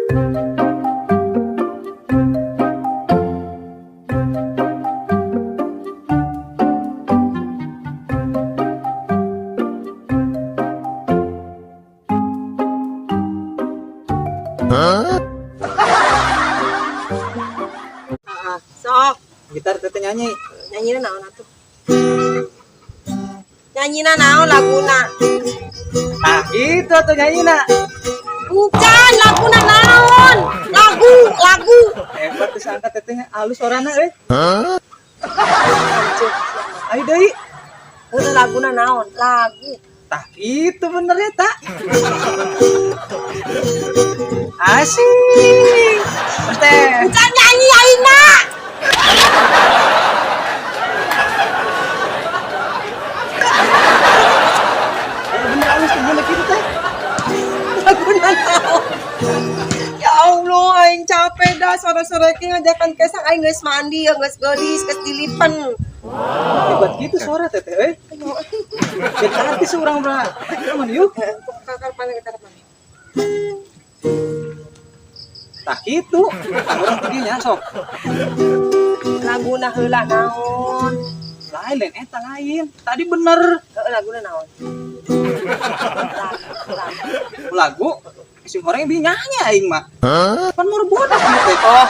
Ah, sok. Gitar teteh nyanyi. Nyanyi naon atuh? Nyanyi naon laguna? Ah, gitu atuh nyanyi na. Bukan laguna naon? Lagu, lagu. Hebat tuh sangka tetehnya halus suarana euy. Ayo deui. Heuh, laguna naon? Lagu. Tah gitu bener ya tak. Asik. Terus teh. Bukan nyanyi aing. Bener halus tuh bener gitu teh. Laguna naon? Ya Allah, aing capek dah sore-sore ki ngajakan kesang aing geus mandi, ya geus geulis, geus dilipen. Hebat gitu suara teteh euy. Jadi artis urang bra. Aman yuk. Kakak mana kita mana? Tah gitu. Tah urang tiginya sok. Laguna heula naon? Lain lain eta lain. Tadi bener. Heeh, laguna naon? Lagu, lagu. Lagu si horeng bi nyanyi aing mah. Pan mau bodas gitu teh. Oh,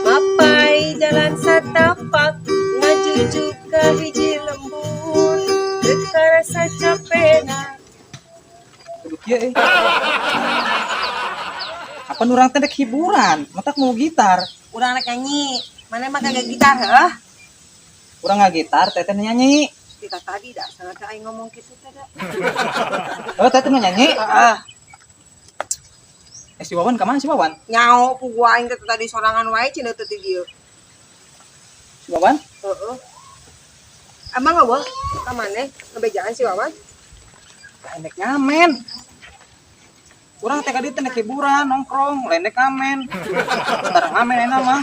Mapai jalan satapak ngajujuk ka hiji lembur teu karasa capena. Kudu kieu euy. Apa urang teh dek hiburan, matak mau gitar. Urang rek nyanyi, mana mah kagak gitar heuh? Urang nggak gitar, teteh nyanyi. Kita tadi dah sangat aing ngomong kitu teh da. Oh, teteh mau nyanyi? Heeh. Eh, si Wawan kemana si Wawan? Nyao ku gua aing teh tadi sorangan wae cenah teu ti dieu. Si Wawan? Heeh. Emang eueuh ka maneh ngebejaan si Wawan? Lain dek ngamen. Urang teh kadieu teh dek hiburan, nongkrong, lain dek ngamen. Sekarang ngamen enak mah.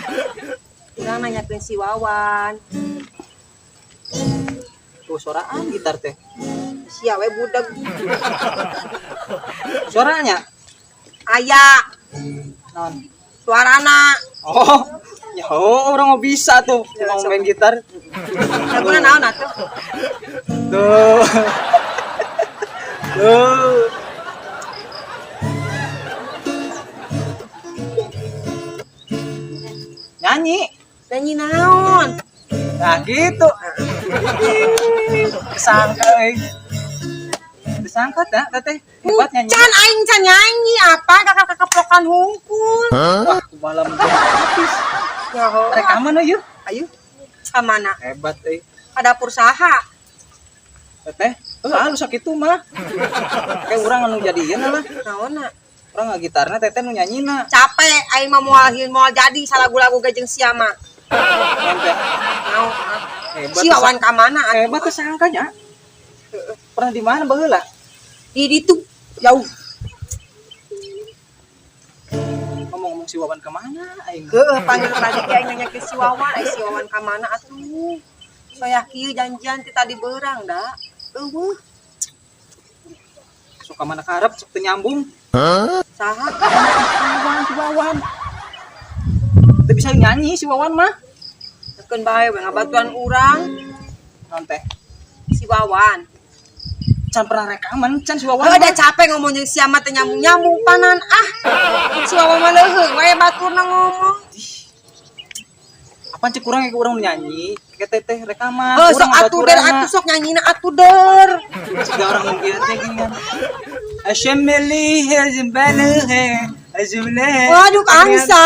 Urang nanyakeun si Wawan. Tuh suaraan gitar teh. Sia we budeg. Suaranya? Aya Non. suarana. Oh, ya oh, orang mau bisa tuh Ya, mau sok. main gitar. Laguna naon atuh? Tuh. Tuh. Nyanyi. Nyanyi naon? Nah, gitu. Disangka euy. Disangka teh, teteh hebat nyanyi. Can aing can nyanyi apa kakak kakak hungkul. Wah, kumaha menjadi artis. Ya ho. Rekaman euy. Ayo. Ka mana? Hebat euy. Ka dapur saha? Teteh, heuh halus sakitu mah. Kayak urang anu jadieun lah. Naonna? Urang ngagitarna teteh nu nyanyina. Capek aing mah moal moal jadi salagu-lagu ge jeung sia mah. Ente. Naon? Hebat. Si Wawan ka mana atuh? Hebat tersangkanya. Pernah di mana baheula? Di ditu jauh. Ngomong-ngomong si Wawan kemana aing? Heuh, panggil tadi ge aing nanya ke si Wawan, ai si Wawan ka mana atuh? Soya kieu janjian ti tadi beurang da. Eueuh, Sok ka mana karep sok teu nyambung. Saha? Si Wawan, si Wawan. Teu bisa nyanyi si Wawan mah. Keun bae we ngabatuan urang Naon teh? Si Wawan. Can pernah rekaman, can si Wawan. Heuh, da capek ngomong jeung sia mah teu nyambung-nyambung panan ah. Si Wawan mah leuheung we baturna ngomong. Apaan cek urang ge urang nu nyanyi, ke teteh rekaman. Heuh, sok Urang atuh der ngabaturanna. Atuh sok nyanyina atuh der. Siga orang nu kieu teh gini kan. Asyamali hazbalaha azbalaha. Waduh, angsa.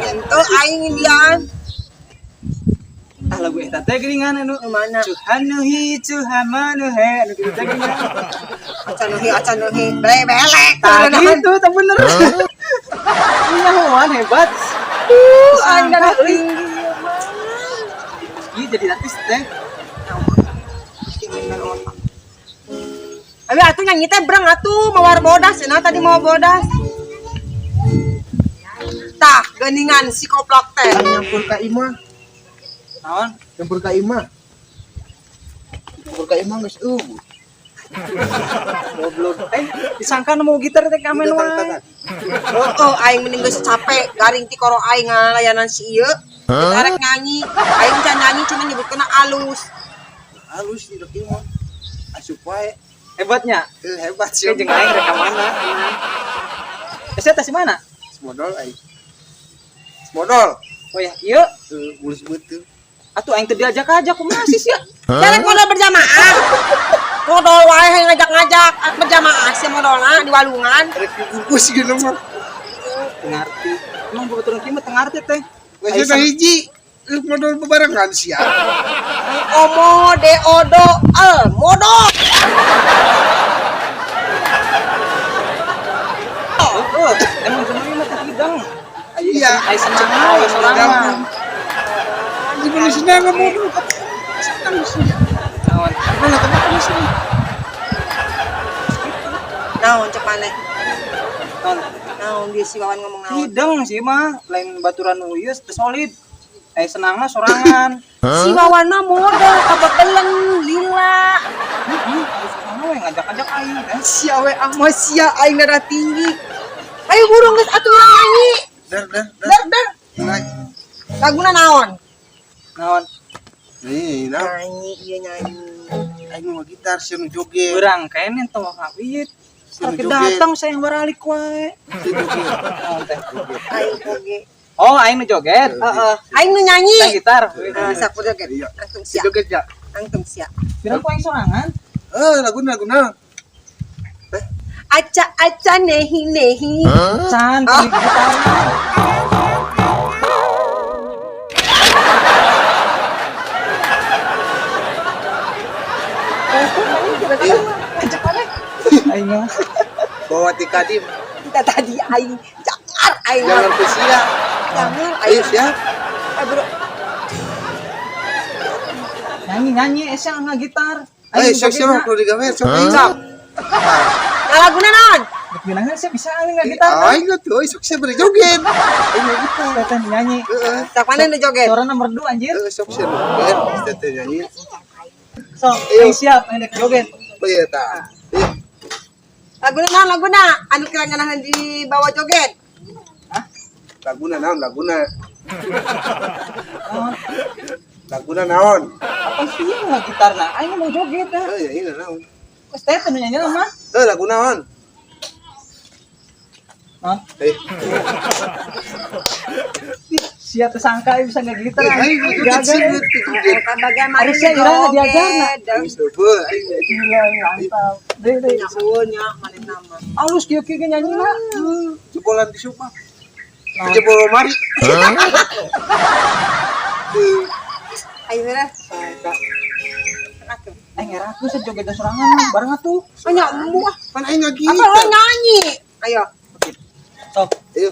Ente aing Indian. Ah, lagu eta teh geuningan anu Nu mana? Tuhanuhi Tuhamanuhe anu kitu teh geuningan. Acan euhi, acan euhi, ble belek. Tah gitu tah bener. Nyahoan hebat. Aing Sangka darah euy. tinggi ieu mah. Ieu jadi artis teh. Ayo atuh nyanyi teh breng atuh mawar bodas cenah tadi mau bodas. Tah, geuningan si koplok teh. Nyampur ka imah. Naon? Nyampur ka imah. Nyampur ka imah geus eueuh. Goblok. Eh, disangka nu mau gitar teh ngamen wae. Oh, aing mending geus capek garing ti koro aing ngalayanan si ieu. Arek nyanyi, aing can nyanyi cuma nyebutkeun alus. Halus di dek imah. Asup wae. Hebatnya. Eh, hebat sih. Oke, jeung aing rek ka mana? Eh, saya tas mana? Modal aing. Modal. Oh ya, ieu Eh, mulus beuteung. atuh aing teu diajak aja kumaha sih sia? Jarek modal berjamaah. Modal wae hayang ngajak-ngajak berjamaah sia modalna di walungan. Rek dibungkus gitu mah. Teu ngarti. Emang babaturan kieu mah teu ngarti teh. Geus ada hiji. Lu modal bebarengan sia. Omo de odo el modal. Heeh, emang jelema mah teu hidang. Iya. Ai senang wae sorangan. Gimana senang modal senang sih. Naon? Mana kenapa sih? Naon cek maneh? Naon? Naon dia si Wawan ngomong naon? Hidang sih mah, lain baturan uyus teu solid. Eh senangna sorangan. Si Wawan mah modal kabebelen lila. Heeh, sorangan we ngajak-ngajak aing teh. Sia we ah mah sia aing darah tinggi. Ayo burung geus atuh urang nyanyi. Dar dar dar. Dar dar. Naik. Laguna naon? Naon? Nih, nah. Nyanyi ieu nyanyi. Aing mau gitar sih nu joget. Urang kene tong kawit. Sinu Tapi joget. datang saya yang baralik wae. Si joget. Naon teh? Aing oge. Oh, aing nu joget. Heeh. Aing nu nyanyi. Teh gitar. Ah, sapu joget. Iya. Langsung Si sia. joget ya. Langsung sia. Pirang ku aing sorangan? Eh, laguna laguna. Aca aca nehi nehi. Can, oh. Gitar. Aing mah. Bawa ti kadim. Kita tadi aing jangar aing. Jangan ke sia. Jangar Ayo aing. siap. Eh, bro. Nyanyi-nyanyi esa nggak gitar. Eh, sok siap kudu digawe sok. Sok. Nah, laguna naon? Bilangnya sih bisa aing nggak gitar. Aing tuh, sok siap beri joget. Aing mau gitar. Teteh nyanyi. Heeh. Sok mana nu joget? Suarana merdu anjir. Heeh, sok siap joget. Teteh nyanyi. Sok, aing siap aing dek joget. Oh iya ta. Iya. Laguna naon laguna? Anu kira nganahan di bawah joget. Hah? Laguna naon laguna? Naon? Laguna naon? Apa sih nggak gitar nah? Aing mau joget dah. Eh, ya iya naon. Wes teteh nu nyanyi mah. Eh, lagu naon? Naon? Eh, Sia tersangka bisa nggak gitar. aing joget sih joget. Bagian mari Harusnya Ira diajar, nak. Aing coba aing Gila, mantap. Deh, deh. Nyahunya mana nama. Alus kieu kieu nyanyi mah. jebolan di Subang. Jebol lemari. Ayo Ira. Eh ngeraku sih joget sorangan mah bareng atuh. Oh nyamu ah. Pan aing Apa ngagitar. lo nyanyi? Ayo. Sok. Ayo.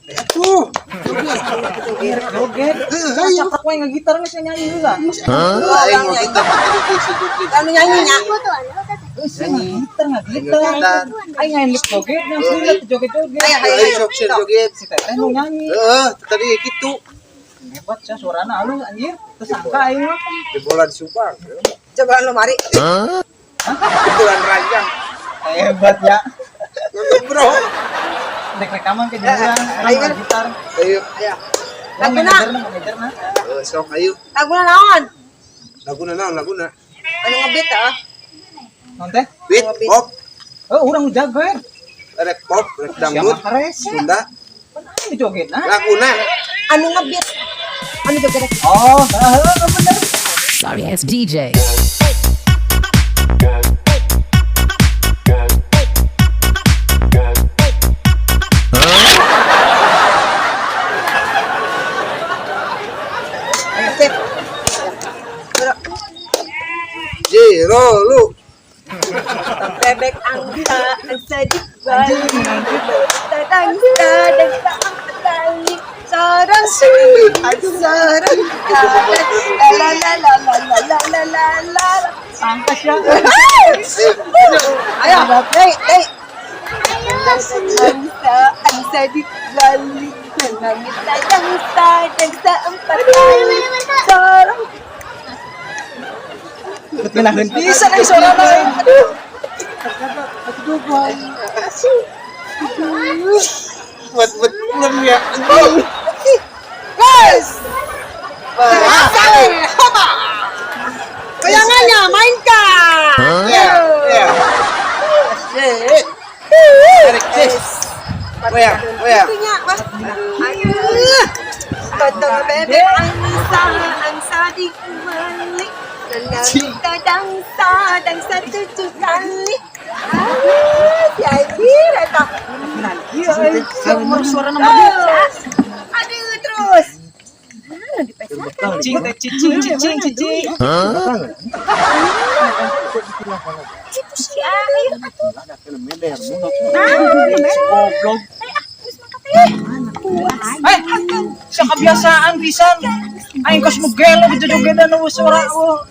Ayo tuh. Joget. Joget. Eh, ayo. Cakap wae ngegitar geus nyanyi heula. Aing mau gitar pakai si joget. Anu nyanyi nya. Geus ngegitar ngegitar. Ngegitar. Aing ngain lip joget yang sulit joget-joget. Ayo, ayo, Ayo sok siap joget. Si teteh nu nyanyi. Heeh, tadi gitu. Hebat sia suarana alus anjir. Tersangka aing mah. Jebolan Subang. Coba lo mari. Jebolan ranjang. Hebat ya. Bro. Dek rekaman ke jalan, Ayo, aing gitar. Ayo. Ayo. Laguna. Manajerna, manajerna. Eh, sok ayo. Laguna naon? Laguna naon laguna? Anu ngebeat ah. Non teh? Beat pop, Oh, urang jago. rek pop, rek dangdut, Siapa rese? Sunda. Pan aing joget nah. Laguna. Anu ngebeat. Anu joget. Oh, heeh bener. Sorry ass DJ. Sip. Bro. Jero lu. Bebek angsa angsa di balik. Tadangsa dangsa tali. Sarang sarang la la la la la la la la la. Sangka sia. Ayo, hey, hey. Angsa, angsa di balik. Nangis dangsa, dangsa empat kali. Sarang. Ngeunaheun pisan euy suarana euy. Aduh. Buat buat belum ya. Guys. Saling. Hoba. Goyangannya mainkan. Ya, ya. Shit. Tarik, sis. Goyang, goyang. Itunya, Mas. Aduh. Totong bebek angsa, angsa dikemali. Kita dangsa, dangsa tujuh kali. Aduh, si Anjir, eta. Iya euy. Umur suarana mah. Aduh, terus. Cicing teh cicing cicing cicing. Itu si Air atuh. Goblok. Eh, sa kebiasaan pisan. Aing kos nu gelo jojogedan nu suara oh.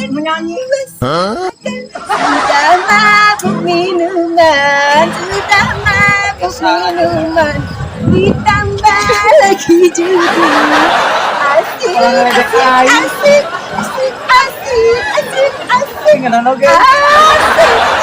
Nu nyanyi. Sudah mabuk minuman, sudah mabuk minuman, ditambah lagi judi. Asik, Orang ngeledek asik, aing. asik, asik, asik, asik, asik, Ngeunaheun oge. asik.